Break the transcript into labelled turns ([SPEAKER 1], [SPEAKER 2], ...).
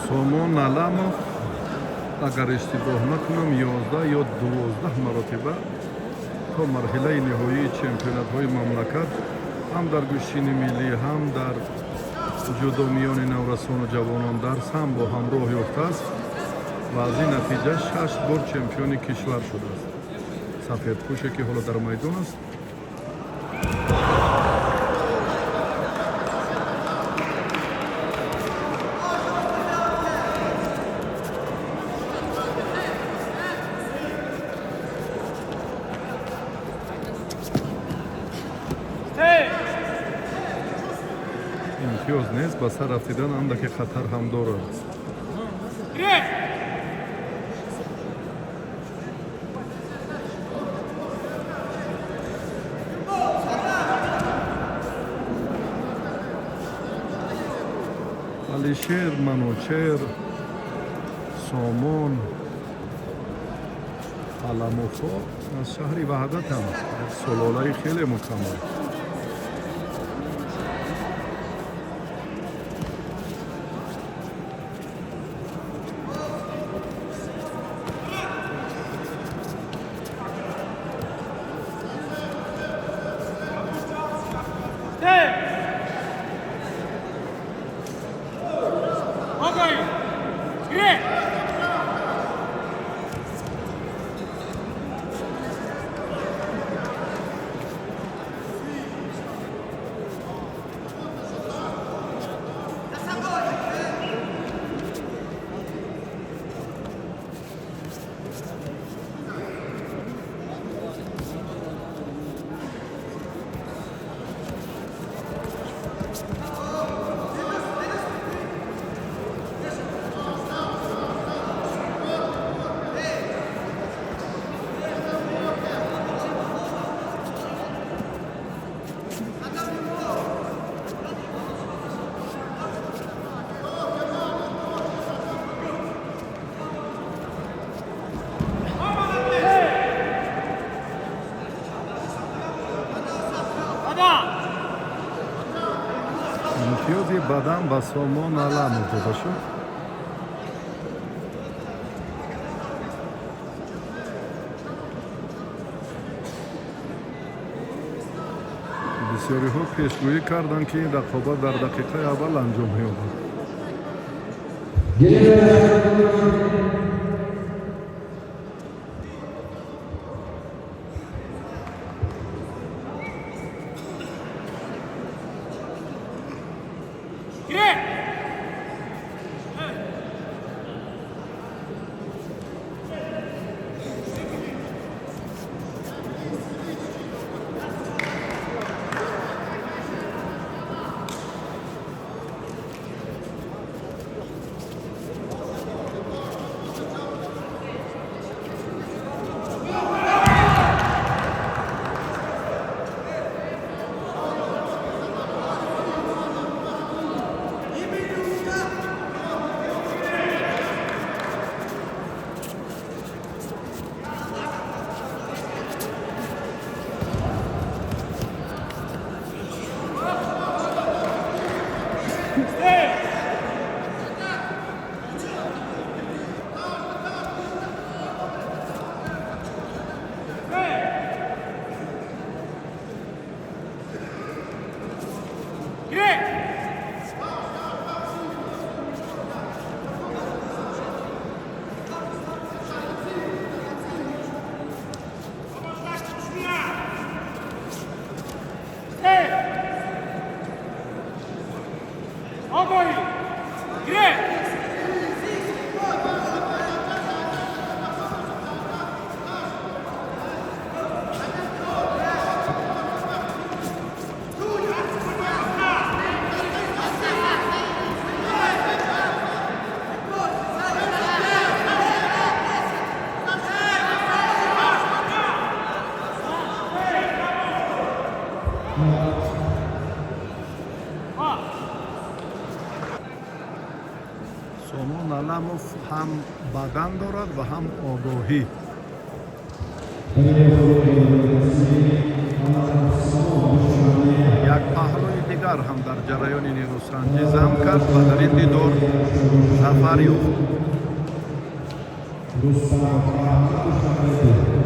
[SPEAKER 1] Сомон Аламов, агар иштибоҳ накунам, 11 ё 12 маротиба то марҳилаи ниҳоии чемпионатҳои мамлакат, ҳам дар гӯштини миллӣ, ҳам дар ҷудо миёни наврасону ҷавонон дар самбо ҳам роҳ ёфтааст ва аз ин натиҷа шаш бор чемпиони кишвар шудааст. Сафедпӯше, ки ҳоло дар майдон аст. Имтиёз нест, ба сар рафтидан андаке хатар ҳам дорад.
[SPEAKER 2] Гирифт!
[SPEAKER 1] Алишер, Манучер, Сомон Аламовҳо аз шаҳри Ваҳдатанд, сулолаи хеле мукаммал.
[SPEAKER 2] Stay! آقایی گیره! بدا!
[SPEAKER 1] Имтиёзи бадан ба Сомон Аламов дода шуд. Бисёриҳо пешгӯӣ карданд, ки ин рақобат дар дақиқаи аввал анҷом меёбад.
[SPEAKER 2] گیره! Stay! Stay! گیره! Stay! آقایی گیره!
[SPEAKER 1] Сомон Аламов ҳам бадан дорад ва ҳам огоҳӣ. Як паҳлӯи дигар ҳам дар ҷараёни нерӯсанҷӣ зам кард ва дар ин дидор зафар ёфт.
[SPEAKER 3] Рустам Душанбе.